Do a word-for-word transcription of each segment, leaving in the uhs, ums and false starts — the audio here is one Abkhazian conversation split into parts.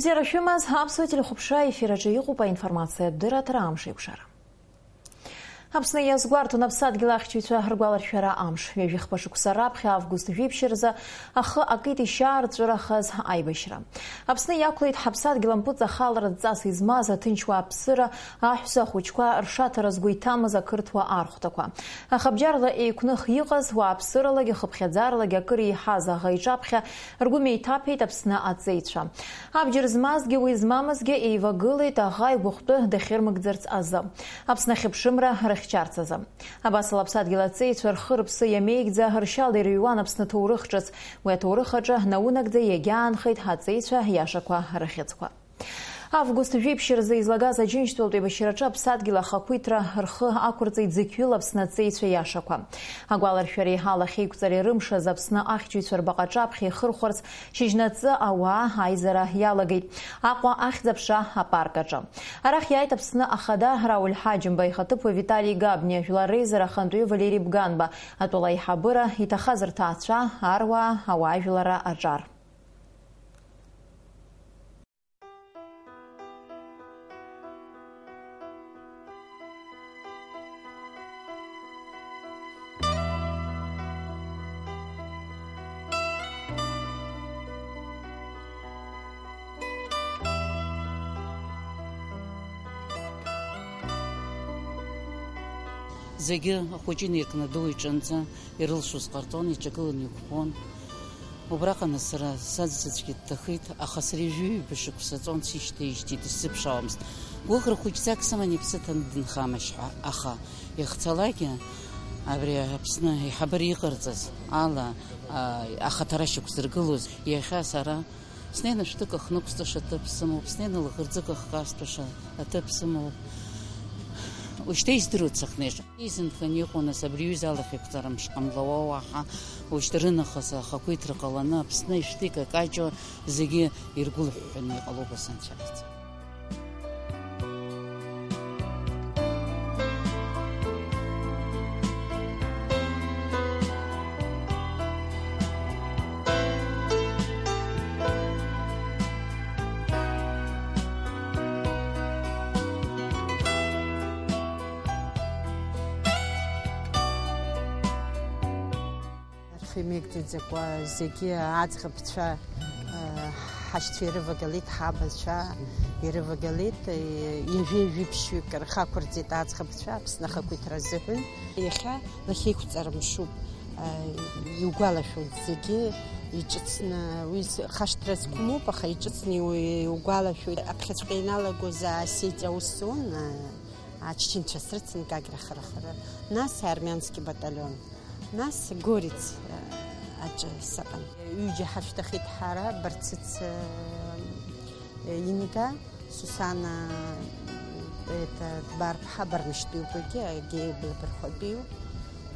Бзиара шәымаз, аԥсуа телехәаԥшра ефир аҿы иҟоуп аинформациатә дырраҭара Амш еиқәшара. Аԥсны иазгәарҭон аԥсадгьыл ахьчаҩцәа ргәаларшәара амш. Ҩажәихԥа шықәса раԥхьа август жәиԥшь рзы ахы акит ишьаарҵәырахаз аибашьра. Аԥсны иақәлеит ҳаԥсадгьыл ампыҵахаларатә ҵас измаз аҭынч уааԥсыра, аҳәса ахәыҷқәа ршаҭара згәы иҭамыз ақырҭуа архәҭақәа. Аха бџьарла еиқәных иҟаз, уааԥсыралагьы хыԥхьаӡаралагьы акыр еиҳаз аӷа иҿаԥхьа ргәы меиҭаԥеит Аԥсны аҵеицәа. Абџьар змазгьы уи змамызгьы еивагылеит аӷа игәыхәтәы дахьырмыгӡарц азы, Аԥсны ахьыԥшымра рыхьчарц азы. Абасала аԥсадгьыл аҵеицәа рхы-рыԥсы иамеигӡа ршьала ирыҩуан Аԥсны ҭоурых ҿыц. Уи аҭоурых аҿы наунагӡа иагьаанхеит аҵеицәа иашақәа рыхьӡқәа. Август жәиԥшь рзы излагаз Аџьынџьтәылатә еибашьраҿы аԥсадгьыл ахақәиҭра рхы ақәырҵеит зықьҩыла Аԥсны аҵеицәа иашақәа. Агәаларшәареи алахьеиқәҵареи рымшаз Аԥсны ахьчаҩцәа рбаҟа аҿаԥхьа ихырхәарц шьыжьнаҵы ауаа аизара иалагеит Аҟәа ахьӡ-аԥша апарк аҿы. Арахь иааит Аԥсны Ахада Рауль Ҳаџьымба ихаҭыԥуаҩ Витали Габниа, жәлар реизара ахантәаҩы Валери Бганба, атәыла аиҳабыра, иҭахаз рҭаацәа, аруаа, ауаажәларра аҿар. Зегьы ахәыҷы инеиркны адау иҿынӡа ирылшоз ҟарҵон, иҿагыланы иқәԥон. Убраҟа нас сара саӡәзаҵәгьы дҭахеит, аха сара ҩажәи ҩба шықәса ҵуан, сишьҭеижьҭеи дысзыԥшаауамызт. Гәыӷра хәыҷӡак сыман иԥсы ҭаны дынхамашь ҳәа, аха иахьцалакгьы абри Аԥсны аиҳабыра иҟарҵаз ала, а, ахаҭара шьақәзыргылоз, иахьа сара снеины шәҭык ахнықәҵаша аҭыԥ сымоуп, снеины лаӷырӡык ахкастәаша аҭыԥ сымоуп. Ушьҭа издыруеит сахьнеиша. Изынханы иҟоу, нас, абри аҩыза алахьеиқәҵара мшҟамлауа уаҳа, ушьҭа рынахыс ахақәиҭра ҟаланы, Аԥсны ишәҭы икакаҷуа, зегьы иргәылҳәҳәаны иҟалоуп ас анцәа. Рхы имеигӡаӡакәа зегьы аӡӷабцәа, э, ҳашьцәа ирывагылеит, ҳабацәа ирывагылеит, э, ҩажәи жәиԥшьҩык рхы ақәырҵеит аӡӷабцәа Аԥсны ахақәиҭра азыҳәан. Иахьа лахьеиқәҵара мшуп, э, иугәалашәоит зегьы иҿыцны, уи з-, хашҭра зқәым ауп, аха иҿыцны иу-, иугәалашәоит. Аԥхьаҵәҟьа иналагоз Осетиа аус зуан, э, аччинцәа срыцын Гагра ахарахара, нас армянский батальон. Нас Горец, э, аҿы сыҟан. Ҩыџьа ҳашәҭахеит ҳара, Барцыц, э, Инга, Сусана, э, это, Барԥҳа, Бармышьтәыҩбагьы, Геи Блабархәатәиу.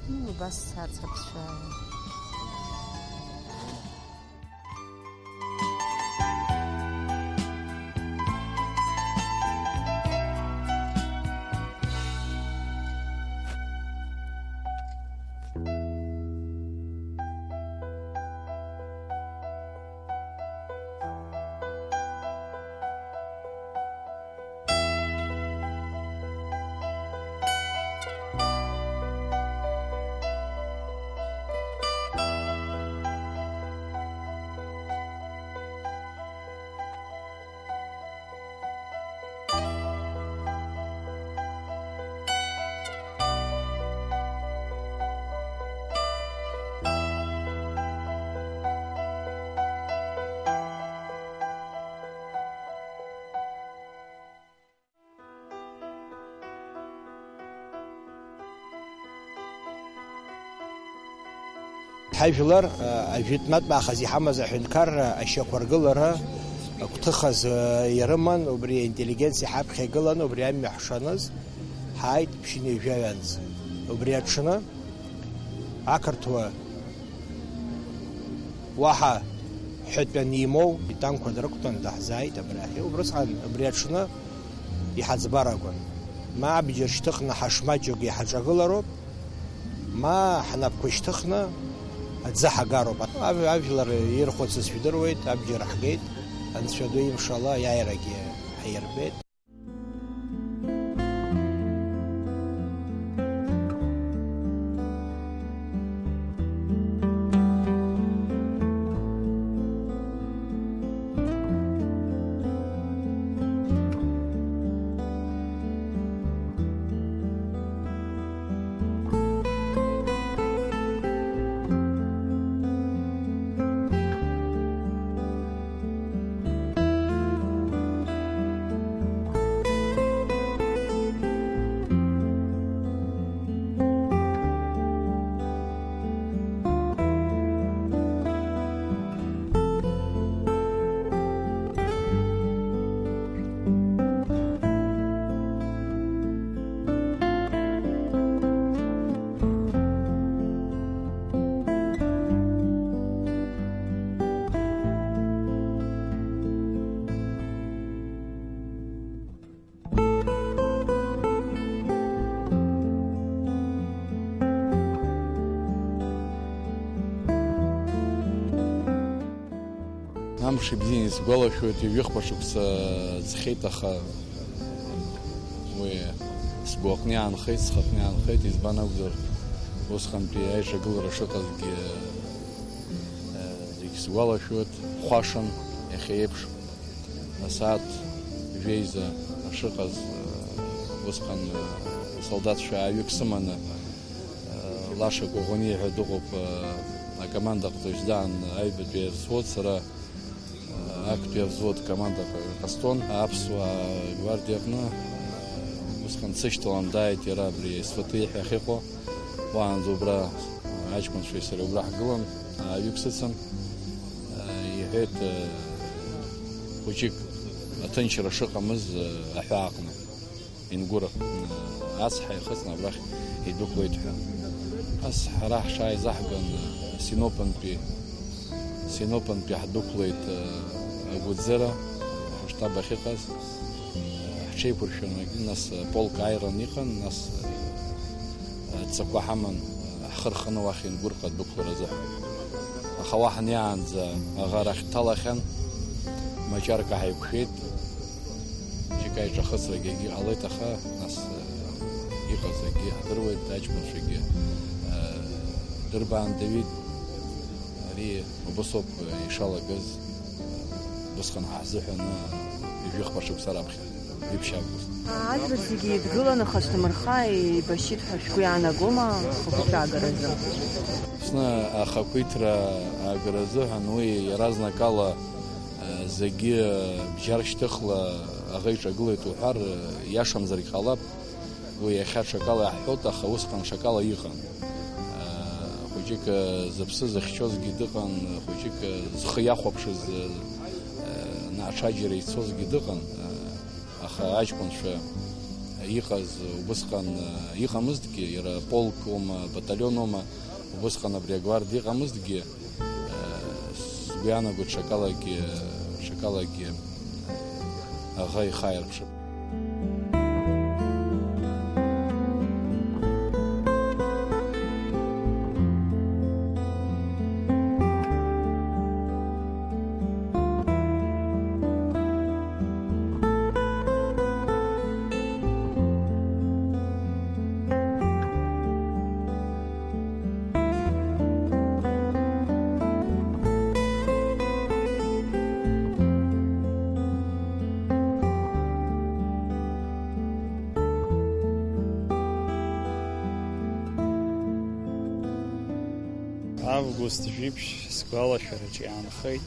Ну, убас аӡӷабцәа. Ҳажәлар, а, ажәытәнатә аахыс иҳамаз аҳәынҭқарра ашьақәыргылара агәҭыхаз, а, ирыман, убри аинтеллигенциа ҳаԥхьа игылан, убри амҩа ҳшаныз, ҳааит ԥшьынҩажәаҩанӡа. Убри аҽны ақырҭуа уаҳа ҳәатәы анимоу, итанкқәа дрықәтәан даҳзааит абрахь. Убрысҟан абри аҽны иҳаӡбарақәан. Ма абџьар шьҭыхны ҳашмаҷугьы ҳаҿагылароуп, ма ҳнапқәа шьҭыхны аӡы ҳагароуп. Ав-, ажәлар ирхәыцыз шәдыруеит, абџьар ҳгеит. Анцәа ду имшала, аиааирагьы ҳаирбеит. Амш ибзианы исгәалашәоит, ҩажәихәба шықәса ҵхьеит, аха уи сгәы аҟны иаанхеит, схы аҟны иаанхеит, избан акәзар, усҟантәи аиҿагылара шыҟазгьы, э, зегь сгәалашәоит, хәашан, иахьа еиԥш, асааҭ жәеиза шыҟаз, э, усҟан, э, солдатцәа ааҩык сыманы, Лаша Коӷониа ҳәа дыҟоуп, акоманда ҟаҵаҩыс даан аҩбатәи авзвод, сара актәи авзвод команда ҟасҵон. Аԥсуаа гвардиа аҟны усҟан дсышьҭалан дааит иара абри СВТ ҳәа ахьыҟоу. Уаанӡа убра аҷкәынцәеи сареи убра ҳгылан, ааҩык сыцын. Иҳәеит, хәыҷык аҭынчра шыҟамыз аҳәааҟны. Ингәыр, ацҳа ихыҵны абрахь идәықәлеит ҳәа. Нас ҳара ҳшааиз аҳган, Синопынтәи, Синопынтәи ҳдәықәлеит, агәыӡыра, ҳштаб ахьыҟаз. Ҳҽеиқәыршәаны, нас полк ааиран иҟан, нас, ҵақәа ҳаман, ҳхы рханы уахь Ингәырҟа адәықәлара азыҳәан. Аха уа ҳнеиаанӡа аӷа арахь дҭалахьан, маҷарка ҳаиқәшәеит. Џьыка аиҿахысрагьы егьи ҟалеит, аха нас, э, иҟаз егьи ҳдыруеит, аҷкәынцәагьы, э, дырбаандаҩит. Ари убасоуп, э, ишалагаз, э, усҟан ҳаҳзыҳәаны, э, ҩажәихәба шықәса раԥхьа, ҩаԥшь август. Ажәлар зегьы еидгыланы хацәҭамырха еибашьит ҳәа шәгәы иаанагома ахақәиҭра аагаразы? Аԥсны ахақәиҭра аагаразы ҳәа уи иаразнакала Зегьы бџьар шьҭыхла аӷа иҿагылеит уҳәар, иашамзаргь ҟалап, уи иахьа ҽакала иаҳҳәоит, аха усҟан ҽакала иҟан. Хәыҷык зыԥсы зыхьчозгьы дыҟан, хәыҷык зхы иахәаԥшыз, аҽаџьара ицозгьы дыҟан, аха аҷкәынцәа иҟаз убысҟан иҟамызҭгьы, иара полкоума, баталионоума, убысҟан абри агвардиа иҟамызҭгьы, Сгәы иаанагоит, ҽакалагьы, ҽакалагьы аӷа ихы ааирԥшып. Август жәиԥшь сгәалашәараҿы иаанхеит.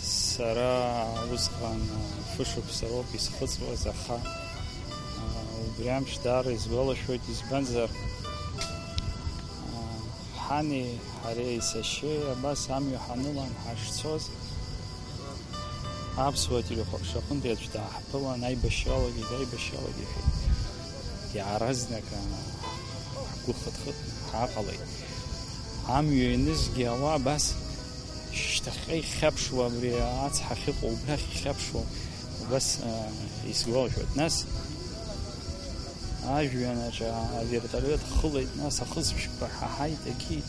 Сара усҟан фышықәса роуп исхыҵуаз, аха, а, убри амш даара исгәалашәоит, избанзар, а, ҳани ҳареи сашьеи абас амҩа ҳанылан ҳашцоз, аԥсуа телехәаԥшра аҟынтәи аӡә дааҳԥылан, аибашьралагеит, аибашьралагеит, иҳәеит. Иааразнак, а, ҳгәы хыҭхыҭ ҳааҟалеит. Амҩа ианызгьы ауаа абас шьҭахьҟа ихьаԥшуа, абри ацҳа ахьыҟоу убрахь ихьаԥшуа, убас, а, исгәалашәоит. Нас ажәҩанаҿ авертолиот хылеит, нас ахысбжьқәа ҳаҳаит, егьи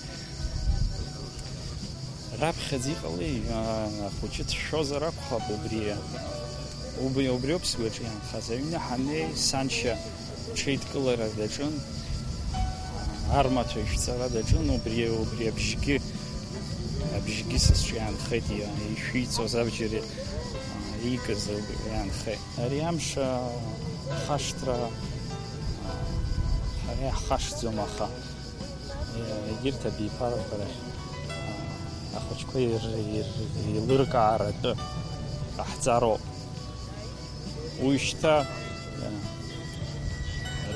Раԥхьаӡа иҟалеи, аа, ахәыҷы дшәозар акәхап, убри, убри, убриоуп сгәаҿы иаанхаз. Аҩны ҳаннеи, саншьа ҽеидкылара даҿын, армаҭәа ишәҵара даҿын, убри, убри абжьгьы, абжьгьы са сҿы иаанхеит, иа-, ишәиҵоз абџьар, аа, иикыз убри иаанхеит. Ари амш, аа, хашҭра, аа, ҳара иаҳхашҭӡом, аха, е-, егьырҭ абиԥарақәа рахь, аа, ахәыҷқәа ир-, ир-, еилыркааратәы ҟаҳҵароуп. Уажәшьҭа, аа,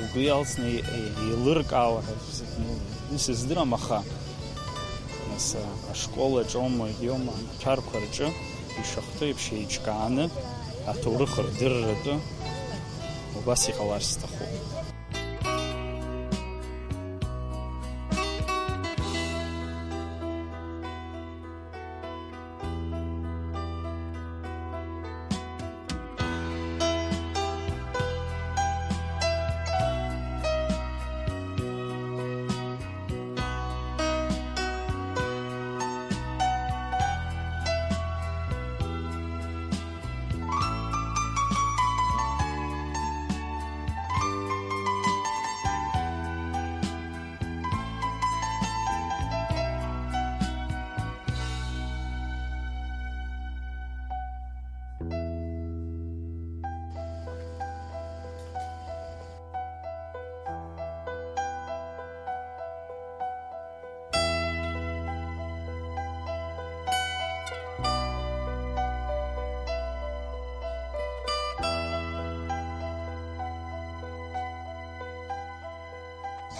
ргәы иалсны е-, е-, еилыркаауа ҳәа сыздырам, аха, нас, а, ашкол аҿоума, иоума, амаҭәарқәа рҿы ишахәҭоу еиԥш еиҿкааны аҭоурых рдырратәы убас иҟалар сҭахуп.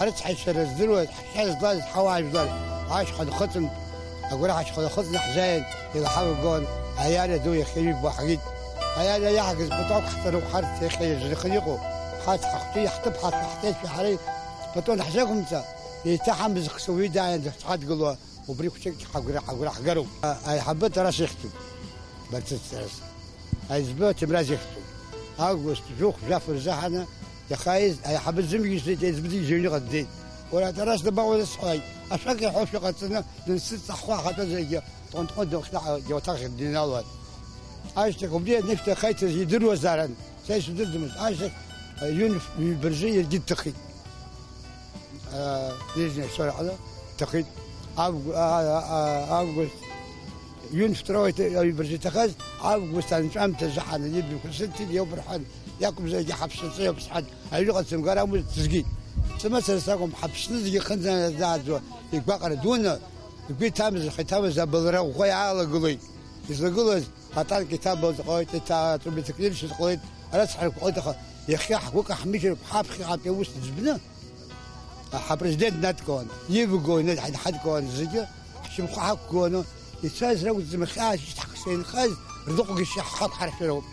Ҳрыцҳаишьара здыруаз, ҳшьа злаз ҳауаажәлар ашьха нхыҵын, агәараҳәа ашьха нахыҵны ҳзааин, илаҳауа гон, аиааира ду иахьа ижәбо ҳгеит. Аиааира иаҳгаз патук ҳҵароуп ҳарҭ иахьа иазырхын иҟоу. Ҳарҭ ҳахәҭы иаҳҭыԥ ҳацәа ҳцеит ҳәа ҳара пату анҳзақәымҵа, еиҭа ҳамз хсуи дааин дахьҳадгыло, убри хәҷык ҳагәра, ҳагәра ҳгароуп. А-, аиҳабы Тарас ихьӡуп. Барцыц Тарас. Аиҵбы Ҭемраз ихьӡуп. Август жәохә-жәаф рзыҳаны иахьааиз аиҳабы зымҩа исзеит, аиҵбы зегьы зыҩныҟа дцеит. Уара, Тарас, дабаҟоу рысҳәааит, ашәак иаҳәошәа ҟаҵаны дансыдҵахуа ахатәы зегьы тҟәан-тҟәан дыхьнаҳа иуаҭах дныҩналоит. Ашьҭахь убри анышә дахьаиҭаз идыруазаарын, са исудырӡомызт. Ашьҭахь, а, иҩнф ҩба рзы иаргьы дҭахеит. А, Нижняя Шора ала дҭахеит. Авгу-, а, а, а, август, июнь второго ит-, ҩба рзы иҭахаз, август анҵәамҭазы ҳананеибақәа сырҭеит, иоуп рҳәан, иакәымзаргьы ҳаԥсаҵаҩ иоуп сҳәан, аҩныҟа дсымгар амуит дызгеит. Сымацара сакәым, ҳаԥсны зегьы хынӡанаӡааӡо, игәаҟра дуны, игәы иҭамыз, ихы иҭамыз абылра ӷәӷәа иаалагылоит. Излагылаз атанк иҭабоз ҟалеит, иҭа-, атрубецикл иршьыз ҟалеит, арыцҳарақәа ҟалеит, аха иахьа ҳгәы каҳмыжьыр, ҳаԥхьаҟатәи аус ӡбны, ҳапрезидент днадкылан, ивгыло, инадҳадкылан зегьы, ҳшьамхы ҳақәгыланы, ицаз ракәӡам, хьаас ишьҭаҳкса инхаз, рныҟәгашьа ҳхақәҳаршәароуп.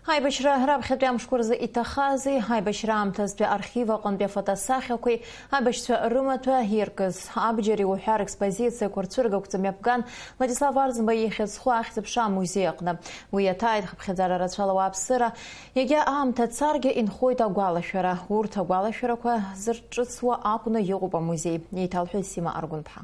Аибашьра раԥхьатәи амшқәа рзы иҭахази, аибашьра аамҭазтәи архив аҟынтәи афотосахьақәеи, аибашьцәа рымаҭәа иркыз абџьари уҳәа рекспозициақәа рцәыргақәҵа мҩаԥган Владислав Арӡынба ихьӡ зху ахьӡ-аԥша амузеи аҟны. Уи иаҭааит хыԥхьаӡара рацәала ауааԥсыра, иагьа аамҭа царгьы инхоит агәалашәара. Урҭ агәалашәарақәа зырҿыцуа акәны иҟоуп амузеи, еиҭалҳәеит Сима Аргәынԥҳа.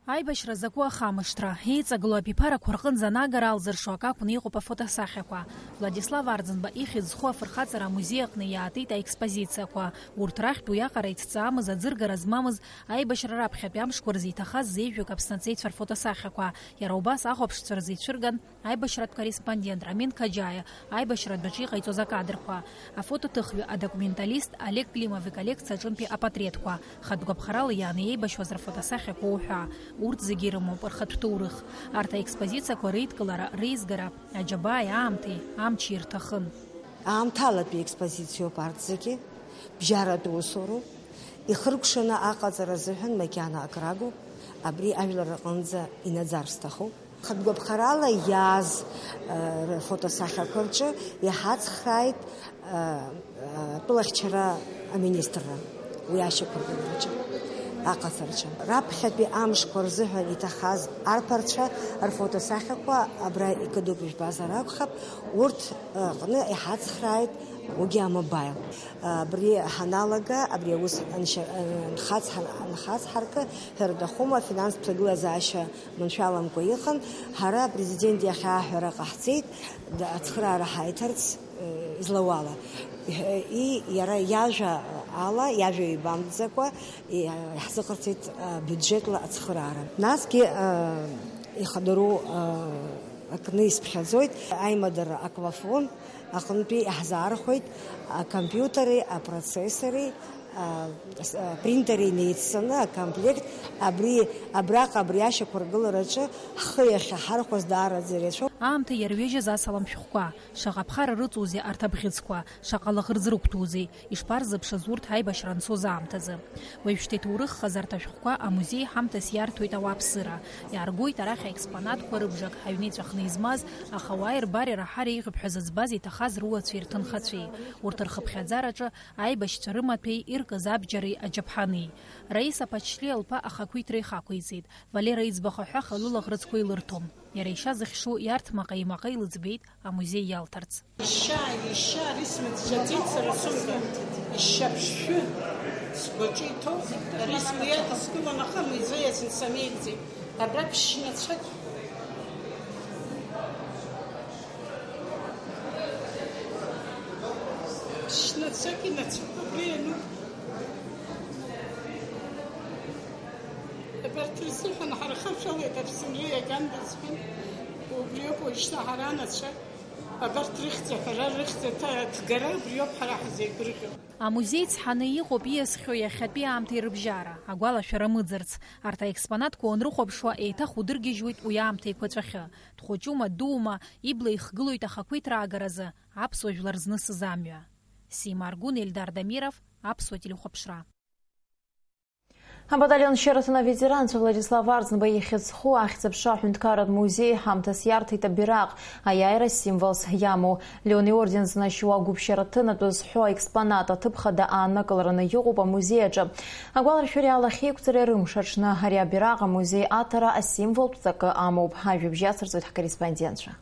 Аибашьра закәу ахамышҭра, еиҵагылоу абиԥарақәа рҟынӡа анагара аалзыршо акы акәны иҟоуп афотосахьақәа. Владислав Арӡынба ихьӡ зху афырхаҵара амузеи аҟны иаатит аекспозициақәа. Урҭ рахьтә уиаҟара иҭҵаамыз, аӡыргара змамыз, аибашьра раԥхьатәи амшқәа рзы иҭахаз зеижәҩык Аԥсны аҵеицәа рфотосахьақәа. Иара убас ахәаԥшцәа рзы ицәырган Аибашьратә корреспондент Рамин Қаџьаиа аибашьра адәаҿы иҟаиҵоз акадрқәа, афотоҭыхҩы, адокументалист Олег Климов иколлекциа аҿынтәи апатреҭқәа, хатә гәаԥхарала иаанеибашьуаз рфотосахьақәа уҳәа, урҭ зегьы ирымоуп рхатә ҭоурых. Арҭ аекспозициақәа реидкылара, реизгара аџьабааи аамҭеи амчи ирҭахын. Аамҭалатәи експозициоуп арҭ зегьы, бжьаратәы усуроуп, ихыркәшаны аҟаҵара азыҳәан макьана акрагуп, абри ажәлар рҟынӡа инаӡар сҭахуп. Хатә гәаԥхарала иааз, э, рфотосахьақәа рҿы иҳацхрааит, э, э, атәылахьчара аминистрра уи ашьақәыргылараҿы, аҟаҵараҿы. Раԥхьатәи амшқәа рзыҳәан иҭахаз арԥарцәа рфотосахьақәа абра икыдуп, ижәбазар акәхап, урҭ, э, ҟны иҳацхрааит Угиа Мобаил. Абри ҳаналага, абри аус аншьа-, анхацҳа-, анхацҳаркы, ҳәара аҭахума, афинанстә ҭагылазаашьа маншәаламкәа иҟан. Ҳара апрезидент иахь ааҳәара ҟаҳҵеит, д-, ацхыраара ҳаиҭарц, э, излауала. И-, иара иажәа ала, иажәа ҩбамтәӡакәа, и-, иаҳзыҟарҵеит, э, бюджетла ацхыраара. Насгьы, э, ихадароу, э, акны исԥхьаӡоит, аимадара Аквафон аҟынтәи иаҳзаархәеит акомпиутери, апроцессори, а, с-, а, принтери инеиццаны акомплект, абри, абраҟа, абри ашьақәыргылараҿы ҳхы иахьаҳархәаз даараӡа ирацәоуп. Аамҭа иарҩежьыз асалам шәҟәқәа, шаҟа ԥхара рыҵоузеи арҭ абӷьыцқәа, шаҟа лаӷырӡ рықәҭәоузеи, ишԥарзыԥшыз урҭ аибашьра анцоз аамҭазы? Уажәшьҭа иҭоурых хазы арҭ ашәҟәқәа амузеи ҳамҭас иарҭоит ауааԥсыра. Иааргоит арахь аекспонатқәа рыбжак, ҳаҩны иҵәахны измаз, аха ауаа ирбар ираҳар еиӷьуп ҳәа зыӡбаз иҭахаз руацәеи рҭынхацәеи. Урҭ рхыԥхьаӡараҿы аибашьцәа рымаҭәеи иркыз абџьари аџьаԥҳани. Раиса Пачлиа лԥа ахақәиҭра ихақәиҵеит. Валера иӡбахә аҳәаха лылаӷырӡқәа илырҭом. Иара ишьа зыхьшу иарҭ маҟеи-маҟеи лыӡбеит амузеи иалҭарц. Ишьа, ишьа, ари смыцәаӡеит сара сымҩа. Ишьа ԥшшәы сгәаҿы иҭоуп. Ари сгәы иадыскылон, аха амузеи азын самеигӡеит. Абра ԥшьнацәак. Ԥшьнацәак инацәақәа абра иануп. Абарҭ рзыҳәан ҳархашәалеит Аԥсынра иагандаз ҳәа. Убриоуп уажәшьҭа ҳара анацәа, абарҭ рыхьӡ аҳәара, рыхьӡ аҭа-, аҭгара убриоуп ҳара ҳзеигәырӷьо. Амузеи цҳаны иҟоуп ииасхьоу иахьатәи аамҭеи рыбжьара, агәалашәара мыӡырц. Арҭ аекспонатқәа уанрыхәаԥшуа, еиҭах удыргьежьуеит уи аамҭа еиқәаҵәахьы. Дхәыҷума, дуума, ибла ихгылоит ахақәиҭра аагаразы аԥсуа жәлар знысыз амҩа. Сима Аргәын, Ельдар Дамиров, Аԥсуа телехәаԥшра. Абаталион Шьараҭын аветеранцәа Владислав Арӡынба ихьӡ зху ахьӡ-аԥша аҳәынҭқарратә музеи ҳамҭас иарҭеит абираҟ, аиааира символс иамоу. Леон иорден знашьуа агәыԥ Шьараҭынатәы зҳәо аекспонат аҭыԥ хада ааннакылараны иҟоуп амузеи аҿы. Агәаларшәара ала, ахьеиқәҵареи рымш аҽны ари абираҟ амузеи аҭара асимволтә ҵакы амоуп. Ажәабжь иацырҵоит ҳкорреспондентцәа.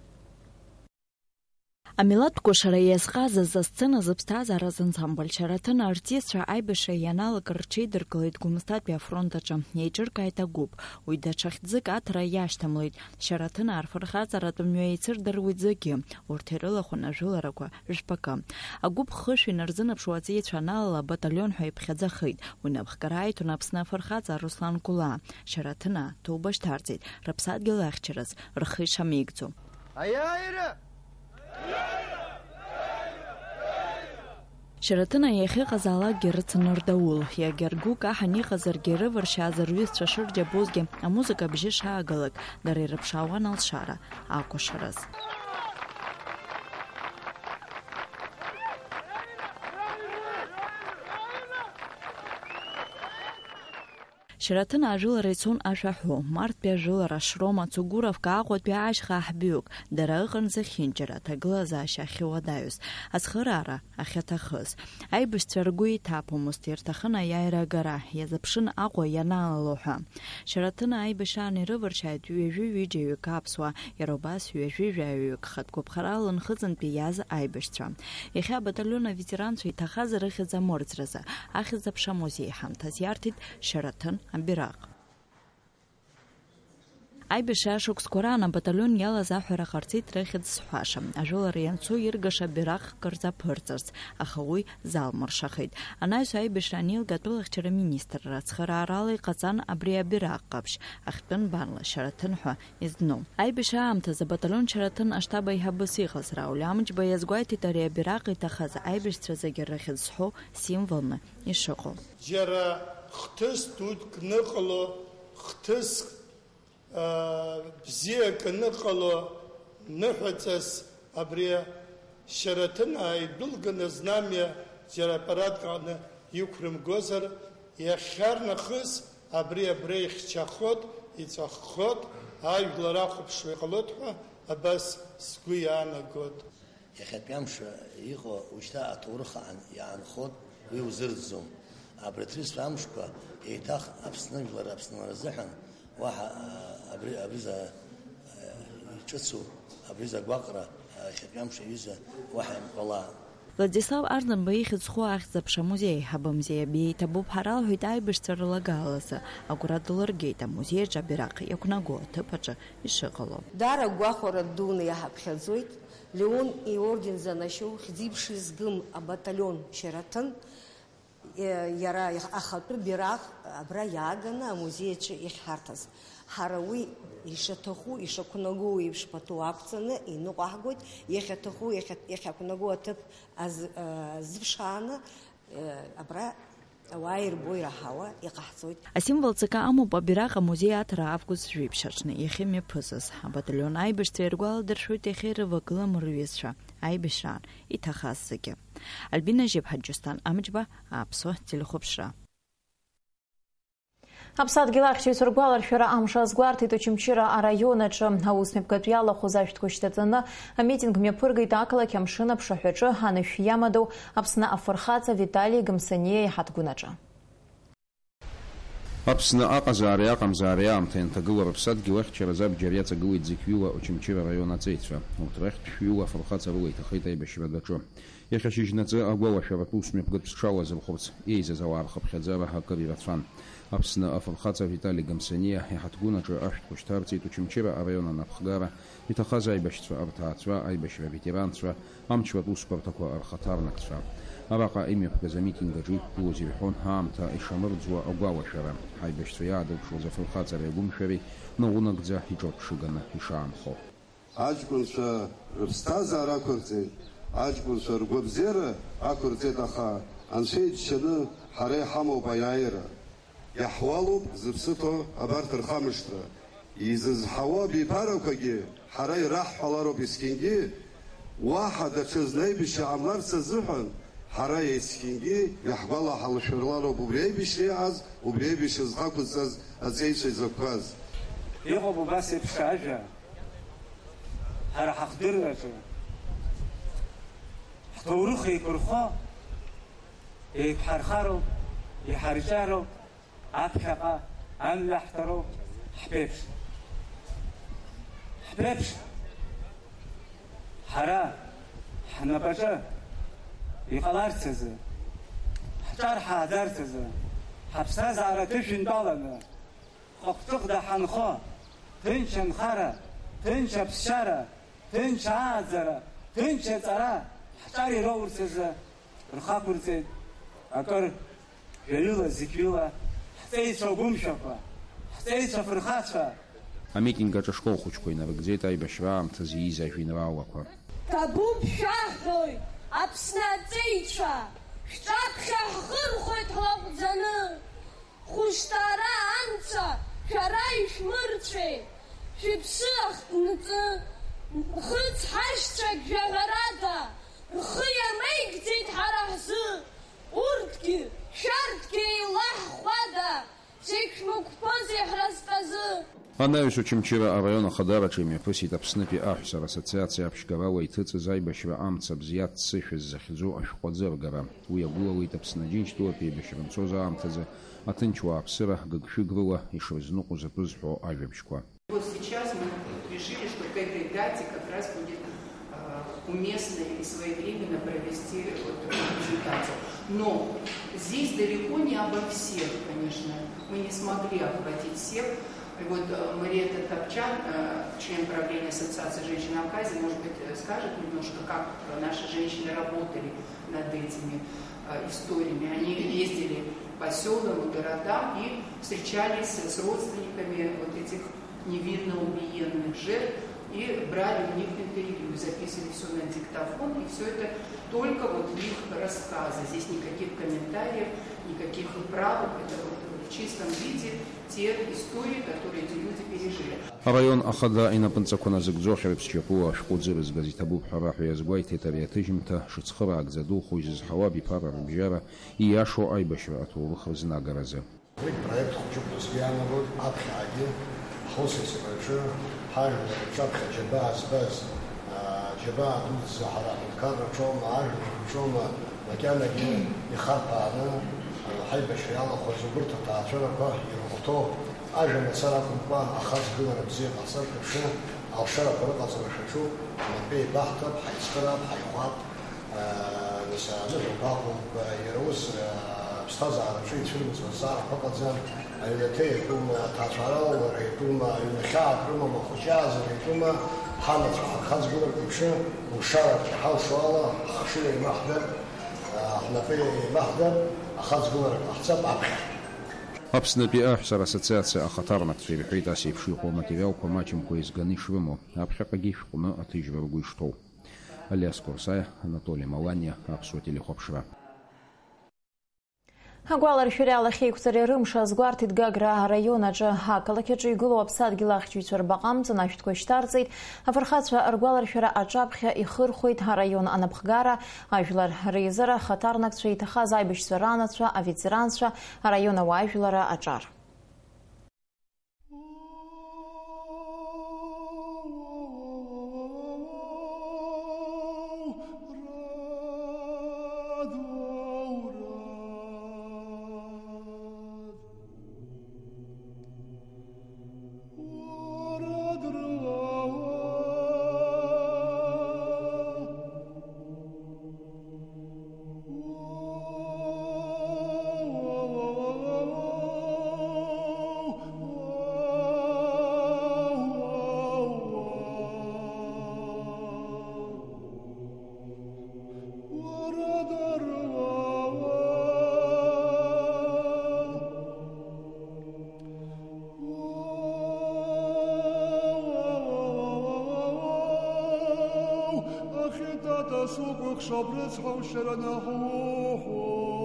Амилаҭ кәашара иазҟазаз асцена зыԥсҭазааразы ансамбль Шьараҭын артистцәа аибашьра ианалага рҽеидыркылеит Гәымсҭатәи афронт аҿы. Еиҿыркааит агәыԥ, уи даҽа хьӡык аҭара иашьҭамлеит. Шьараҭынаа рфырхаҵаратә мҩа еицырдыруеит зегьы, урҭ ирылахәын ажәыларақәа жәпакы. Агәыԥ хышә инарзынаԥшуа аҵеицәа аналала абаталион ҳәа иԥхьаӡахеит. Уи напхгара аиҭон Аԥсны афырхаҵа Руслан Кәлаа. Шьараҭынаа ҭоуба шьҭарҵеит, рыԥсадгьыл ахьчараз рхы ишамеигӡо. Аиааира! Шьараҭынаа иахьыҟазаалакгьы рыцын рдаул, иагьаргәы каҳан иҟазаргьы, ирывыршьааз рҩызцәа шырџьабозгьы, амузыка абжьы шаагалак, дара ирыԥшаауан алшара акәашараз. Шьараҭын ажәылара ицон ашәа ҳәо, марттәи ажәылара Шрома Цугуровка Аҟәатәи ашьха аҳбҩык, дара ыҟан зехьынџьара аҭагылазаашьа ахьуадаҩыз, ацхыраара ахьаҭахыз. Аибашьцәа ргәы иҭаԥомызт, ирҭахын аиааира агара, иазыԥшын Аҟәа ианаало ҳәа. Шьараҭын аибашьраан ирывыршьааит ҩажәи ҩыџьаҩык аԥсуаа, иара убас ҩажәи жәаҩык хатә гәаԥхарала Нхыҵынтәи иааз аибашьцәа. Иахьа абаталион аветеранцәа иҭахаз рыхьӡ амырӡразы, ахьӡ-аԥша амузеи ҳамҭас иарҭеит Шьараҭын абираҟ. Аибашьра ашықәсқәа раан абаталион иалаз аҳәара ҟарҵеит рыхьӡ зҳәаша, ажәылара ианцо иргаша бираҟк рзаԥырҵарц, аха уи залмыршахеит. Анаҩс аибашьра анеилга атәылахьчара министрра ацхыраарала иҟаҵан абри абираҟ ҟаԥшь, ахьтәы нбанла Шьараҭын ҳәа изну. Аибашьра аамҭазы абаталион Шьараҭын аштаб аиҳабыс иҟаз Рауль Амҷба иазгәеиҭеит ари абираҟ иҭахаз аибашьцәа зегьы рыхьӡ зҳәо символны ишыҟоу. Џьара хҭыс дук ныҟало, хҭыс, аа, бзиак ныҟало, ныҳәаҵас абри Шьараҭын ааидәылганы знамиа џьара аппаратк аҟны иқәрымгозар, иахьарнахыс абри абра ихьчахот, иҵәаххот, ажәлар ахәаԥшуа иҟалот ҳәа абас сгәы иаанагот. Иахьатәи амш иҟоу ушьҭа аҭоурых аан иаанхот, уи узырӡӡом. Абри аҭрысра амшқәа еиҭах Аԥсны жәлар Аԥсны рзыҳәан уаҳа, а, абри, абри за, а, иҿыцу, абри за гәаҟра, а, иахьатәи амш аҩыза уаҳа имҟала. Владислав Арӡынба ихьӡ зху ахьӡ-аԥша музеи, абымзеи абеиҭабуп ҳара, лҳәеит аибашьцәа рылагалазы. Агәра дылыргеит амузеи аҿы абираҟ иақәнаго аҭыԥ аҿы ишыҟало. Даара гәахәара дуны иаҳаԥхьаӡоит Леон иорден занашьоу хьӡи-ԥши згым абаталион Шьараҭын, е, иара ахатәы бираҟ абра иааганы амузеи аҿы иахьҳарҭаз. Ҳара уи ишаҭаху, ишақәнагоу еиԥш пату ақәҵаны иныҟәаҳгоит, иахьаҭаху, иахьа-, иахьақәнаго аҭыԥ аз-, азыԥшааны, е, абра ауаа ирбо ираҳауа иҟаҳҵоит. Асимвол ҵакы амоуп абираҟ амузеи аҭара август жәиԥшь аҽны иахьымҩаԥысыз. Абаталион аибашьцәа иргәаладыршәоит иахьа ирывагылам рҩызцәа, аибашьраан иҭахаз зегьы. Альбина Жьыԥҳа, Џьусҭан Амҷба, Аԥсуа телехәаԥшра. Аԥсадгьыл ахьчаҩцәа ргәаларшәара амш азгәарҭеит Очамчыра араион аҿы. Аусмҩаԥгатә иалахәыз ашәҭқәа шьҭаҵаны амитинг мҩаԥыргеит ақалақь амшын аԥшаҳәаҿы анышә иамадоу Аԥсны афырхаҵа Витали Гамсаниа иҳаҭгәынаҿы. Аԥсны аҟазаареи аҟамзаареи аамҭа ианҭагылоу рыԥсадгьыл ахьчаразы абџьар иаҵагылеит зықьҩыла Очамчыра араион аҵеицәа. Урҭ рахьтә шәҩыла афырхаҵа рыла иҭахеит аибашьра адәаҿы. Иахьа шьыжьнаҵы агәалашәаратә усмҩаԥгатә зҽалазырхәырц еизаз ауаа рхыԥхьаӡара акыр ирацәан. Аԥсны афырхаҵа Витали Гамсаниа иҳаҭгәын аҿы ашәҭқәа шьҭарҵеит Очамчыра араион анапхгара, иҭахаз аибашьцәа рҭаацәа, аибашьра аветеранцәа, амчратә усбарҭақәа рхаҭарнакцәа. Араҟа имҩаԥгаз амитинг аҿы иқәгылоз ирҳәон аамҭа ишамырӡуа агәалашәара, ҳаибашьцәа иаадырԥшуаз афырхаҵареи агәымшәареи наунагӡа иҿырԥшыганы ишаанхо. Аҷкәынцәа рыԥсҭазаара ақәырҵеит, аҷкәынцәа ргәабзиара ақәырҵеит, аха Анцәа иџьшьаны ҳара иҳамоуп аиааира. Иаҳуалуп зыԥсы ҭоу абарҭ рхамышҭра. Изызҳауа абиԥарақәагьы ҳара ираҳҳәалароуп есқьынгьы, уаҳа даҽа зны аибашьра ҟамларц азыҳәан, ҳара есқьынгьы иаҳгәалаҳалшәырлароуп убри аибашьра иааз, убри аибашьра зхы ақәызҵаз аҵеицәа изакәқәаз. Иҟоуп убас еиԥш ажәа ҳара ҳахдырраҿы. Ҳҭоурых еиқәырхо, еиқәҳархароуп, иҳарҿиароуп, аԥхьаҟа амҩа ҳҭароуп, ҳԥеиԥш. Ҳԥеиԥш. Ҳара ҳнапаҿы иҟаларц азы, ҳҿар ҳааӡарц азы, ҳаԥсҭазаара ҭышәынтәаланы, хыхәҭыхда ҳанхо, ҭынч анхара, ҭынч аԥсшьара, ҭынч ааӡара, ҭынч аҵара ҳҿар ироурц азы рхы ақәырҵеит акыр. Жәаҩыла, зықьҩыла, ҳҵеицәа гәымшәақәа, ҳҵеицәа фырхацәа. Амитинг аҿы ашкол хәыҷқәа инарыгӡеит аибашьра аамҭазы ииз ажәеинраалақәа. Ҭабуп шәаҳҳәоит, Аԥсны аҵеицәа, шәҿаԥхьа ҳхырхәоит ҳлаҟәӡаны. Хәышҭаара амца шәара ишәмырцәеи, шәыԥсы ахҭныҵы, нхыҵ ҳашьцәагь жәаҳәарада, рхы иамеигӡеит ҳара ҳзы. Урҭгьы, шәарҭгьы еилаҳхәада, зегь шәмықәԥозеи ҳразҟазы? Анаҩс Очамчыра араион ахадараҿы имҩаԥысит Аԥснытәи аҳәса рассоциациа аԥшьгарала иҭыҵыз аибашьра амца бзиа ццышә ззахьӡу ашәҟәы аӡыргара. Уи иагәылалеит Аԥсны Аџьынџьтәылатәи еибашьра анцоз аамҭазы аҭынч уааԥсыра гыгшәыг рыла ишрызныҟәоз атәы зҳәо ажәабжьқәа. Вот сейчас мы решили, что к этой дате как раз будет, э, уместно и своевременно провести вот эту презентацию. Но здесь далеко не обо всех, конечно, мы не смогли охватить всех. И вот э, Мариетта Топчан, э, член правления Ассоциации женщин Абхазии, может быть, э, скажет немножко, как э, наши женщины работали над этими э, историями. Они ездили по селам и городам и встречались с родственниками вот этих невинно убиенных жертв и брали у них интервью, записывали все на диктофон, и все это только вот их рассказы. Здесь никаких комментариев, никаких правок. Это вот в чистом виде те истории, которые эти люди пережили. Араион ахада инапынҵақәа назыгӡо ахьырԥсшьақәоу ашәҟәы ӡырызгаз иҭабуп ҳәа раҳәа иазгәеиҭеит ари аҭыжьымҭа шыцхыраагӡа духо изызҳауа абиԥара рыбжьара ииашоу аибашьра аҭоурых рзынагаразы. Уи проект хәыҷуп ҳәа сгәы иаанагоит, аԥхьагьы ҳусеицураҿы ҳажәлар рҿаԥхьа џьабаа збаз, аа, џьабаа дуӡӡа ҳара аҳәынҭқарраҿоума, ажәлар рҿоума, макьанагьы ихарҭәааны, аа, ҳаибашьра иалахәыз убырҭ аҭаацәарақәа ирыхәҭоу ажәа мацара акәымкәа, ахаҵгылара бзиа ҟаҳҵар шәаԥшы, алшарақәа рыҟаҵара шәаҿуп, ҳнапы еибаҳҭап, ҳаицхыраап, ҳаихәап. Нас аныҳәақәа ыҟоуп, иара ус аԥсҭазаараҿы ицәырымҵуа зҵаарақәа ыҟаӡам, аҩнаҭа иатәума, аҭаацәара алалара иатәума, аҩны хьаак рымоума, ахәыҷы аазара иатәума, ҳанацәа ҳархаҵгылартә еиԥш, лшарак иҳалшо ала, ҳхшыҩ еимаҳдап, ҳнапы еимаҳдап, ахаҵгылара ҟаҳҵап аԥхьа. Аԥснытәи аҳәсара ассоциациа ахаҭарнакцәа ирҳәеит ас еиԥш иҟоу аматериалқәа маҷымкәа еизганы ишрымоу, аԥхьаҟагьы шәҟәны аҭыжьра ргәы ишҭоу. Алиас Курсаиа, Анатоли Маланиа, Аԥсуа телехәаԥшра. Агәаларшәара алахьеиқәҵара рымш азгәарҭеит Гагра араион аҿы. Ақалақь аҿы игылоу аԥсадгьыл ахьчаҩцәа рбаҟа амҵан ашәҭқәа шьҭарҵеит, афырхацәа ргәаларшәара аҿаԥхьа ихырхәеит араион анапхгара, ажәлар реизара, ахаҭарнакцәа, иҭахаз аибашьцәа ранацәа, аветеранцәа, араион ауаажәлара аҿар. Ахьынтата сукәыхшоуп, рыцҳаушьара наҳуҳәоит.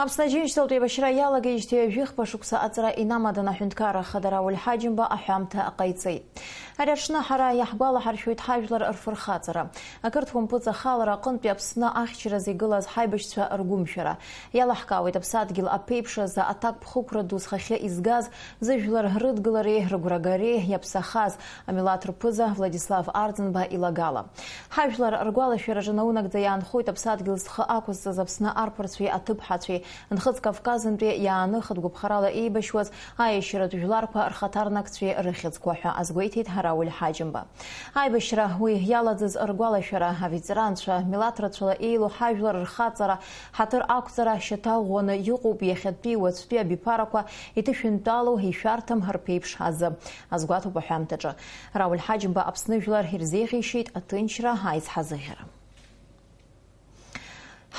Аԥсны Аџьынџьтәылатә еибашьра иалагеижьҭеи жәохә шықәса аҵра инамаданы аҳәынҭқарра ахада Рауль Ҳаџьымба аҳәамҭа ҟаиҵеит. Ари аҽны ҳара иаҳгәалаҳаршәоит ҳажәлар рфырхаҵара, ақырҭуа мпыҵахалара аҟынтәи Аԥсны ахьчаразы игылаз ҳаибашьцәа ргәымшәара. Иалаҳкаауеит аԥсадгьыл аԥеиԥш азы аҭакԥхықәра ду зхахьы изгаз, зыжәлар рыдгылареи рыгәрагареи иаԥсахаз, амилаҭ рԥыза Владислав Арӡынба илагала. Ҳажәлар ргәалашәараҿы наунагӡа иаанхоит аԥсадгьыл зхы ақәызҵаз Аԥсны арԥарцәеи аҭыԥҳацәеи, Нхыҵ Кавказынтәи иааныхатә гәаԥхарала еибашьуаз аиашьаратә жәларқәа рхаҭарнакцәеи рыхьӡқәа ҳәа азгәеиҭеит ҳара Рауль Ҳаџьымба. Аибашьра уи иалаӡыз ргәалашәара, аветеранцәа, милаҭ рацәала еилоу ҳажәлар рхаҵара, ҳаҭыр ақәҵара шьаҭа ӷәӷәаны иҟоуп иахьатәи уаҵәтәи абиԥарақәа иҭышәынтәалоу ишәарҭам ҳарԥеиԥш азы, азгәаҭоуп аҳәамҭаҿы. Рауль Ҳаџьымба Аԥсны жәлар ирзеиӷьеишьеит аҭынчра, аизҳазыӷьара.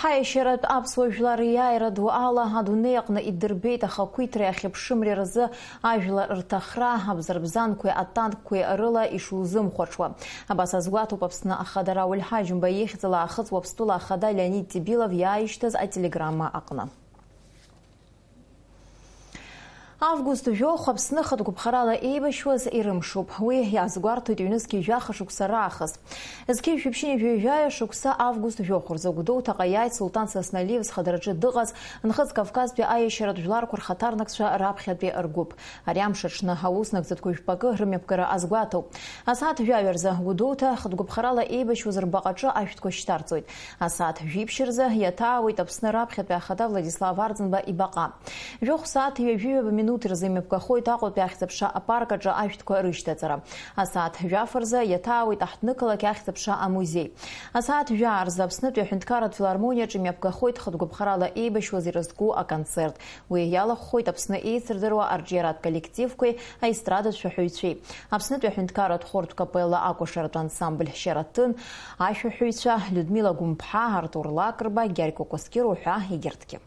Ҳаиашьаратә аԥсуа жәлар риааира ду ала адунеи аҟны идырбеит ахақәиҭреи ахьыԥшымреи рзы ажәлар рҭахра, абзарбзанқәеи атанкқәеи рыла ишузымхәаҽуа. Абас азгәаҭоуп Аԥсны Ахада Рауль Ҳаџьымба ихьӡала Аахыҵ Уаԥстәыла Ахада Леонид Тибилов иааишьҭыз ателеграмма аҟны. Август жәохә Аԥсны хатә гәаԥхарала еибашьуаз ирымшуп. Уи иаазгәарҭоит ҩнызқьи жәаха шықәса раахыс. Зқьи жәшәи ԥшьынҩажәи жәаҩа шықәса август жәохә рзы Гәдоуҭаҟа иааит Сулҭан Сасналиев зхадара аҿы дыҟаз Нхыҵ Кавказтәи аиашьаратә жәларқәа рхаҭарнакцәа раԥхьатәи ргәыԥ. Ари амш аҽны ауснагӡатәқәа жәпакы рымҩаԥгара азгәаҭоуп. Асааҭ жәаҩа рзы Гәдоуҭа хатә гәаԥхарала еибашьуаз рбаҟаҿы ашәҭқәа шьҭарҵоит. Асааҭ жәиԥшь рзы иаҭаауеит Аԥсны раԥхьатәи ахада Владислав Арӡынба ибаҟа. Жәохә сааҭ ҩажәи ҩаба минуҭ рзы имҩаԥгахоит Аҟәатәи ахьӡ-аԥша апарк аҿы ашәҭқәа рышьҭаҵара. Асааҭ жәаф рзы иаҭаауеит аҳҭнықалақь ахьӡ-аԥша амузеи. Асааҭ жәаа рзы Аԥснытәи аҳәынҭқарратә филармониаҿы имҩаԥгахоит хатә гәаԥхарала еибашьуаз ирызку аконцерт. Уи иалахәхоит Аԥсны еицырдыруа арҿиаратә коллективқәеи аестрадатә шәаҳәаҩцәеи. Аԥснытәи аҳәынҭқарратә хортә капелла акәашаратә ансамбль Шьараҭын, ашәаҳәаҩцәа Людмила Гәымԥҳа, Артур Лакрба, Гьаргь Кәакәасқьыр уҳәа егьырҭгьы.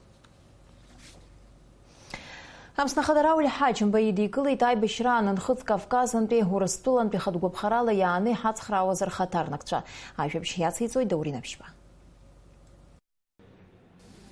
Аԥсны Ахада Рауль Ҳаџьымба идикылеит аибашьраан Нхыҵ Кавказынтәи Урыстәылантәи хатә гәаԥхарала иааны иҳацхраауаз рхаҭарнакцәа. Ажәабжь иациҵоит Даур Инаԥшьба.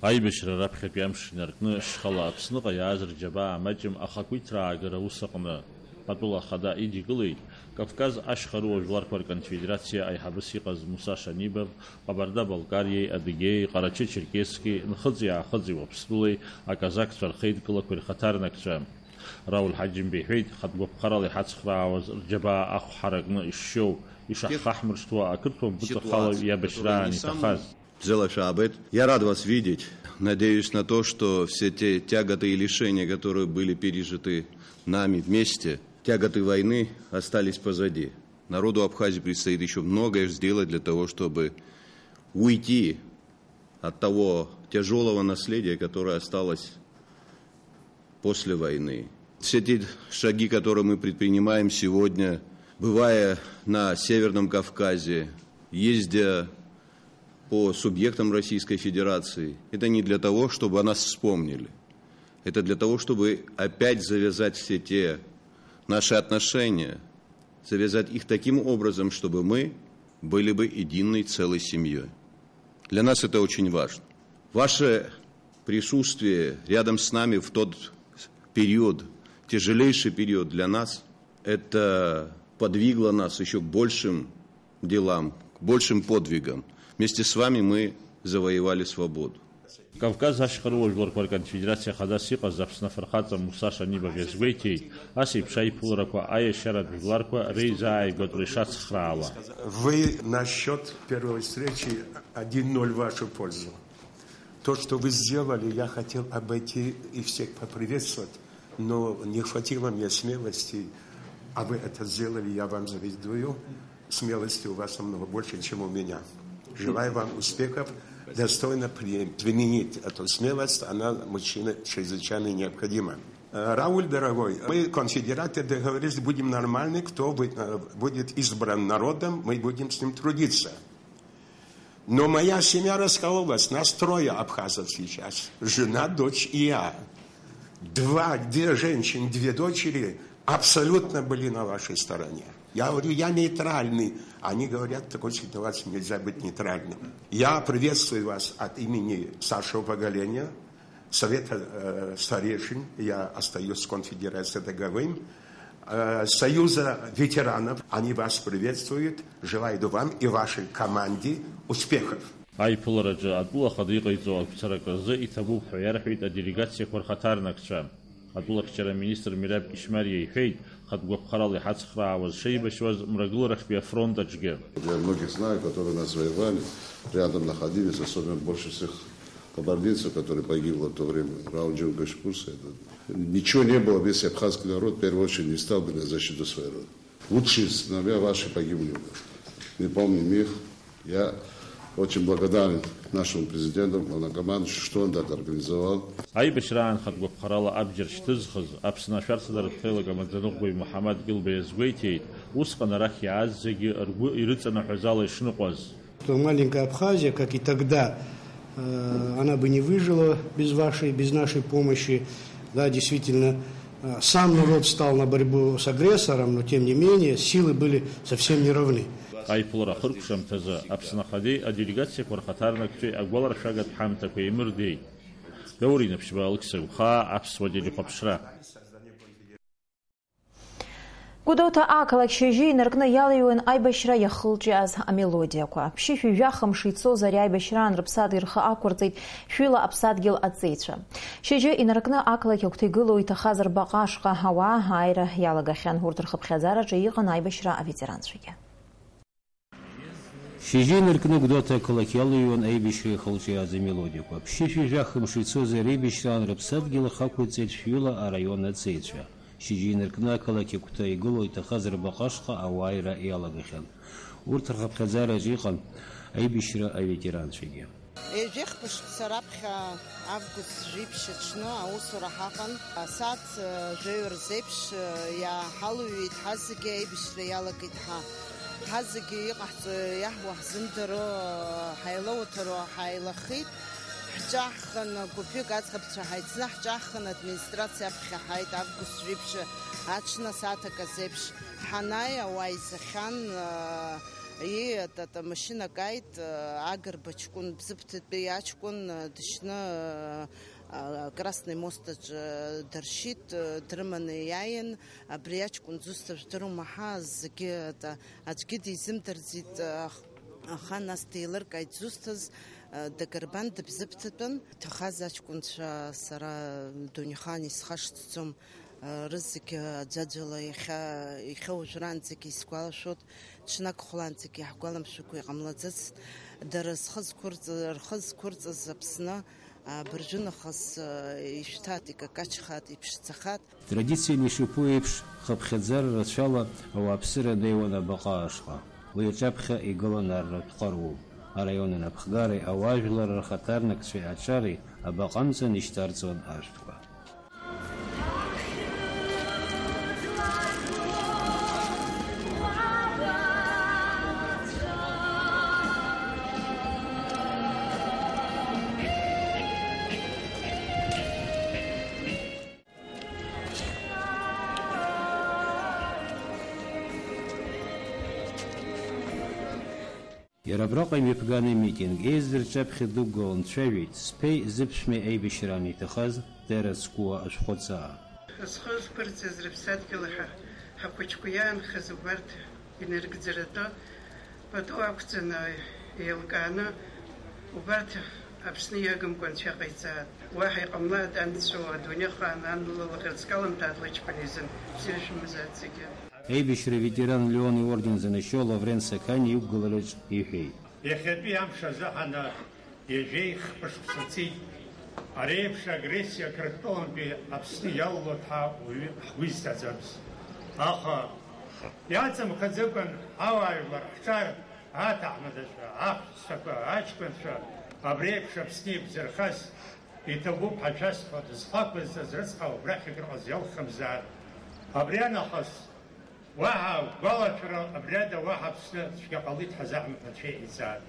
Аибашьра раԥхьатәи амш инаркны, шьхала Аԥсныҟа иааз рџьабаа маҷым ахақәиҭра аагара аус аҟны атәыла ахада идикылеит Кавказ ашьхарыуа жәларқәа рконфедерациа аиҳабыс иҟаз Муса Шанибов, Ҟабарда-Балкариеи, Адыгеи, Ҟарачы-Черкески, Нхыҵи Аахыҵи Уаԥстәылеи аказакцәа рхеидкылақәеи рхаҭарнакцәа. Рауль Ҳаџьымба иҳәеит, хатә гәаԥхарала иҳацхраауаз рџьабаа ахә ҳаракны ишшьоу, ишаҳхаҳмыршҭуа ақырҭуа гәыҵахалаҩ иабашьраан иҭахаз. Бзиала шәаабеит. Я рад вас видеть. Надеюсь на то, что все те тяготы и лишения, которые были пережиты нами вместе, тяготы войны остались позади. Народу Абхазии предстоит ещё многое сделать для того, чтобы уйти от того тяжёлого наследия, которое осталось после войны. Все те шаги, которые мы предпринимаем сегодня, бывая на Северном Кавказе, ездя по субъектам Российской Федерации, это не для того, чтобы о нас вспомнили. Это для того, чтобы опять завязать все те наши отношения, завязать их таким образом, чтобы мы были бы единой целой семьей. Для нас это очень важно. Ваше присутствие рядом с нами в тот период, тяжелейший период для нас, это подвигло нас ещё к большим делам, к большим подвигам. Вместе с вами мы завоевали свободу. Кавказ ашьхарыуа жәларқәа рконфедерациа хадас иҟаз Аԥсны афырхаҵа Муса Шанибов иазгәеиҭеит, ас еиԥш аиԥыларақәа аиашьаратә жәларқәа реизааигәатәра ишацхраауа. Вы на счёт первой встречи один ноль в вашу пользу. То, что вы сделали, я хотел обойти и всех поприветствовать, но не хватило мне смелости, а вы это сделали, я вам завидую. Смелости у вас намного больше, чем у меня. Желаю вам успехов, достойно при-, применить эту смелость, она мужчине чрезвычайно необходима. Э, Рауль, дорогой, мы, конфедераты, договорились, будем нормальны, кто вы-, э, будет избран народом, мы будем с ним трудиться. Но моя семья раскололась, нас трое абхазов сейчас. Жена, дочь и я. Два, две женщины, две дочери абсолютно были на вашей стороне. Я говорю, я нейтральный. Они говорят, в такой ситуации нельзя быть нейтральным. Я приветствую вас от имени старшего поколения, Совета, э, старейшин, я остаюсь с конфедерацией таковым, э, Союза ветеранов, они вас приветствуют, желаю вам и вашей команде успехов. Аиԥылараҿы атәыла ахада иҟаиҵо агәцаракразы иҭабуп ҳәа иарҳәеит аделегациақәа рхаҭарнакцәа. Атәылахьчара аминистр Мераб Кишмариа иҳәеит, хатә гәаԥхарала иҳацхраауаз шеибашьуаз Мрагыларахьтәи афронт аҿгьы. Я многих знаю, которые у нас воевали, рядом находились, особенно больше всех кабардинцев, которые погибло в то время, Рауль Джункович Пурса. Это, ничего не было бы, если абхазский народ в первую очередь не встал бы на защиту своего народа. Лучшие сыновья ваши погибли. Мы помним их. Я очень благодарен нашему президенту, главнокомандующему, что он так организовал. Аибашьраан хатә гәаԥхарала абџьар шьҭызхыз Аԥсны ашәарҭадаратә хеилак амаӡаныҟәгаҩ Муҳаммад Гилба иазгәеиҭеит, усҟан арахь иааз зегьы ргәы ирыҵанаҳәаз ала ишныҟәаз. Что маленькая Абхазия, как и тогда, э, она бы не выжила без вашей, без нашей помощи. Да, действительно, э, сам народ стал на борьбу с агрессором, но тем не менее силы были совсем не равны. Аиԥылара ахыркәшамҭазы Аԥсны Ахадеи аделегациақәа рхаҭарнакцәеи агәаларшәагатә ҳамҭақәа еимырдеит. Даур Инаԥшьба, Алықьса Гәхаа, Аԥсуа телехәаԥшра. Гәдоуҭа ақалақь шьыжьы инаркны иалыҩуан аибашьра иахылҿиааз амелодиақәа. Ԥшьышәи жәаха мши цоз ари аибашьраан рыԥсадгьыл рхы ақәырҵеит шәҩыла аԥсадгьыл аҵеицәа. Шьыжьы инаркны ақалақь агәҭа игылоу иҭахаз рбаҟа ашҟа ауаа ааира иалагахьан. Урҭ рхыԥхьаӡараҿы иҟан аибашьра аветеранцәагьы. Шьыжьы инаркны Гәдоуҭа ақалақь иалыҩуан аибашьра иахылҿиааз амелодиақәа. Ԥшьышәи жәаха мши цоз ари аибашьраан рыԥсадгьыл ахы ақәырҵеит шәҩыла араион аҵеицәа. Шьыжьы инаркны ақалақь агәҭа игылоу иҭахаз рбаҟа ашҟа ауааира иалагахьан. Урҭ рхыԥхьаӡараҿы иҟан аибашьра аветеранцәагьы. Ҩажәихԥа шықәса раԥхьа август жәиԥшь аҽны аусура ҳаҟан. Асааҭ жәаҩа рзеиԥш иааҳалыҩит ҳазегьы аибашьра иалагеит ҳәа. Ҳазегьы иҟаҳҵо иаҳуа ҳзымдыруа, ҳаилауаҭыруа ҳаилахеит. Ҳҿаҳхын, гәыԥҩык аӡӷабцәа ҳаицны ҳҿаҳхын, администрациа аԥхьа ҳааит август жәиԥшь аҽны асааҭ акы азеиԥш. Ҳанааи, ауаа еизахьан, ииатата машьынак ааит, Агрба ҷкәын, Бзыԥҭатәи аҷкәын, дышьны, Красный мост аҿы дыршьит, дрыманы иааин, абри аҷкәын зусҭа жәдыруама ҳәа зегьы, аӡәгьы дизымдырӡит, аха нас деилыркааит зусҭаз, дагырбан, дыбзыԥҭатәын. Иҭахаз аҷкәынцәа сара дунеихаан исхашҭӡом, рызегь аӡәаӡәала иахьа, иахьа уажәраанӡагьы исгәалашәоит, ҽнак хәлаанӡагьы иаҳгәаламшәакәа иҟамлаӡацт, дара зхы зқәырҵ-, рхы зқәырҵаз Аԥсны, абыржәы нахыс, ишәҭаат, икакаҷхаат, иԥшӡахаат. Традицианы ишаԥу еиԥш, хыԥхьаӡара рацәала ауааԥсыра неиуан абаҟа ашҟа. Уи аҿаԥхьа игылан арратә ҟарул. Араион анапхгареи ауаажәлар рхаҭарнакцәеи аҿареи абаҟа амҵан ишьҭарҵон ашәҭқәа. Иара абраҟа имҩаԥган амитинг еизара рҿаԥхьа дықәгылан дцәажәеит, зԥеи зыԥшәмеи аибашьраан иҭахаз Тера Цкуа ашәҟәыҵаа. Зхы зқәырҵаз рыԥсадгьыл ҳа-, ҳахәыҷқәа иаанхаз убарҭ инарыгӡаратәы пату ақәҵаны, еилкааны, убарҭ Аԥсны иагымкәа анцәа иҟаиҵааит. Уаҳа иҟамлааит анцәа, адунеихаан ан лылаӷырӡ каламҭәааит лыҷкәын изын. Бзиа шәымазааит зегьы. Аибашьра аветеран Леон иорден занашьоу Лаврент Сақаниа иқәгылараҿ иҳәеит. Иахьатәи амш азыҳәан ҩажәеи хԥа шықәса ҵит. Ари еиԥш агрессиа Қырҭтәылантәи Аԥсны иалалоит ҳәа уаҩы ҳгәы изҭаӡамызт. Аха иаҵамхаӡакәан ҳауаажәлар ҳҿар аҭаҳмадацәа, аҳәсақәа, аҷкәынцәа абри еиԥш Аԥсны иқәзырхаз иҭабуп ҳәа шәасҳәоит, зхы ақәызҵаз рыцҳа убрахь акрыҟаз иалхымзаат. Абри анахыс уаҳа гәалашәара абри ада уаҳа Аԥсны цәгьа ҟалеит ҳәа заҳмаҭ анцәа иҳәеит.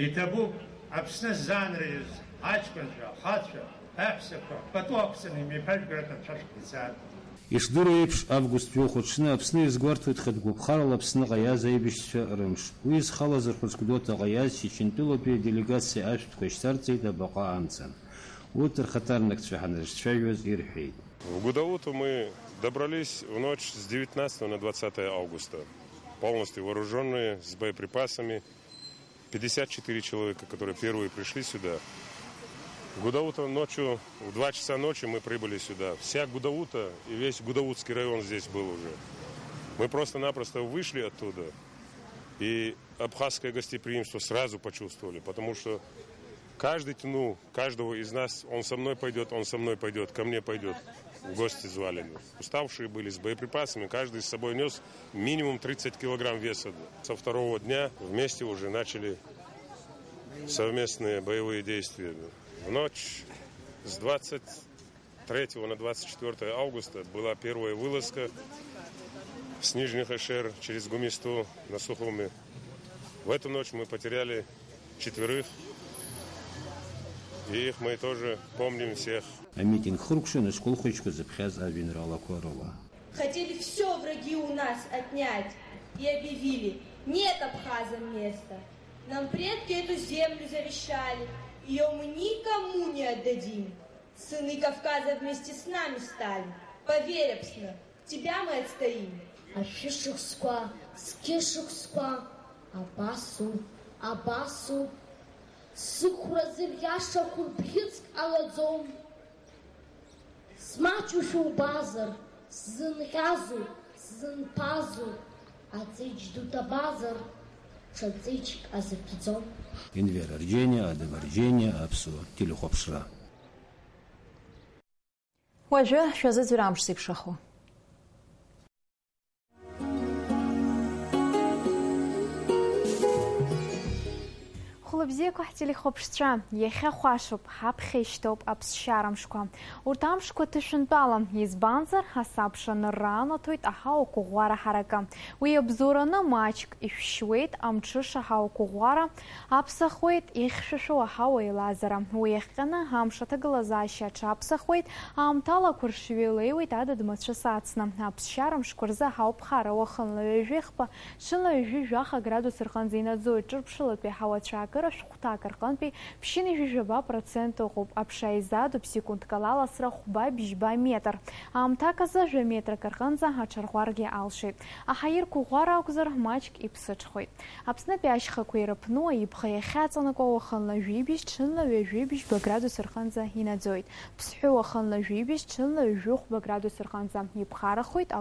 Иҭабуп Аԥсны ззаанрыжьыз аҷкәынцәа, ахацәа, аҳәсақәа пату ақәҵаны имҩаԥажәгарак анцәа шәҟаиҵааит. Ишдыру еиԥш, август жәохә аҽны Аԥсны иазгәарҭоит хатә гәаԥхарала Аԥсныҟа иааз аибашьцәа рымш. Уи зхалаз рхәыҷ Гәдоуҭаҟа иааз Чечентәылатәи аделегациа ашәҭқәа шьҭарҵеит абаҟа амҵан. Урҭ рхаҭарнакцәа ҳанрызцәажәоз ирҳәеит. В Гудаута мы добрались в ночь с девятнадцатого на двадцатое августа. Полностью вооружённые, с боеприпасами. Пятьдесят четыре человека, которые первые пришли сюда. В Гудаута ночью, в два часа ночи мы прибыли сюда. Вся Гудаута и весь Гудаутский район здесь был уже. Мы просто-напросто вышли оттуда, и абхазское гостеприимство сразу почувствовали, потому что каждый тянул каждого из нас: «Он со мной пойдёт, он со мной пойдёт, ко мне пойдёт». В гости звали. Уставшие были, с боеприпасами. Каждый с собой нес минимум тридцать килограмм веса. Со второго дня вместе уже начали совместные боевые действия. В ночь с двадцать третьего на двадцать четвёртое августа была первая вылазка с Нижних Эшер через Гумисту на Сухуми. В эту ночь мы потеряли четверых, и их мы тоже помним всех. Амитинг хыркәшан ашкол хәыҷқәа зыԥхьаз ажәеинраалақәа рыла. Хотели все враги у нас отнять и объявили: нет абхазам места. Нам предки эту землю завещали, ее мы никому не отдадим. Сыны Кавказа вместе с нами стали. Поверь, Аԥсны, тебя мы отстоим. Ашәышықәсқәа, зқьышықәсқәа, абасоуп, абасоуп. Сықәра зыриашақәоу бӷьыцк ҟалаӡом. Смаҷушәа убазар, сзынҟьазу, сзынԥазу, аҵеџь ду ҭабазар, ҽаҵеџьк азыԥҵәӡом. Енвер Арџьениа, Адам Арџьениа, Аԥсуа телехәаԥшра. Уажәы шәазыӡырҩ амш зеиԥшрахо. Хәлыбзиақәа ҳтелехәаԥшцәа, иахьа хәашоуп, ҳаԥхьа ишьҭоуп аԥсшьара мшқәа. Урҭ амшқәа ҭышәынтәалам, избанзар, асабша анырра анаҭоит аҳауа қәыӷәӷәара ҳаракы. Уи иабзоураны маҷк ишәшьуеит, амҽыша аҳауа қәыӷәӷәара аԥсахуеит, ихьшәашәо аҳауа еилазара. Уи иахҟьаны амш аҭагылазаашьа аҽаԥсахуеит, аамҭала ақәыршҩы илеиуеит адыд-мацәыс ацны. Аԥсшьара мшқәа рзы аҳауа ԥхара уахынла ҩажәи хԥа, ҽынла ҩажәи жәаха градус рҟынӡа инаӡоит, ҿырԥшылатәи аҳауа цәаакыра шәҟәҭак рҟынтәи ԥшьынҩажәи жәаба процент ыҟоуп, аԥша еизадоуп, секундк ала аласра хәба-бжьба метр. Аамҭак азы жәа метрак рҟынӡа аҽарӷәӷәаргьы алшоит. Аҳаирқәа ӷәӷәара акәзар, маҷк иԥсыҽхоит. Аԥснытәи ашьхақәа ирыԥну аибӷа иахьаҵанакуа уахынла жәибжь, ҽынла ҩажәибжьба градус рҟынӡа инаӡоит. Ԥсҳәы уахынла жәибжь, ҽынла ҩажәихәба градус рҟынӡа иԥхарахоит.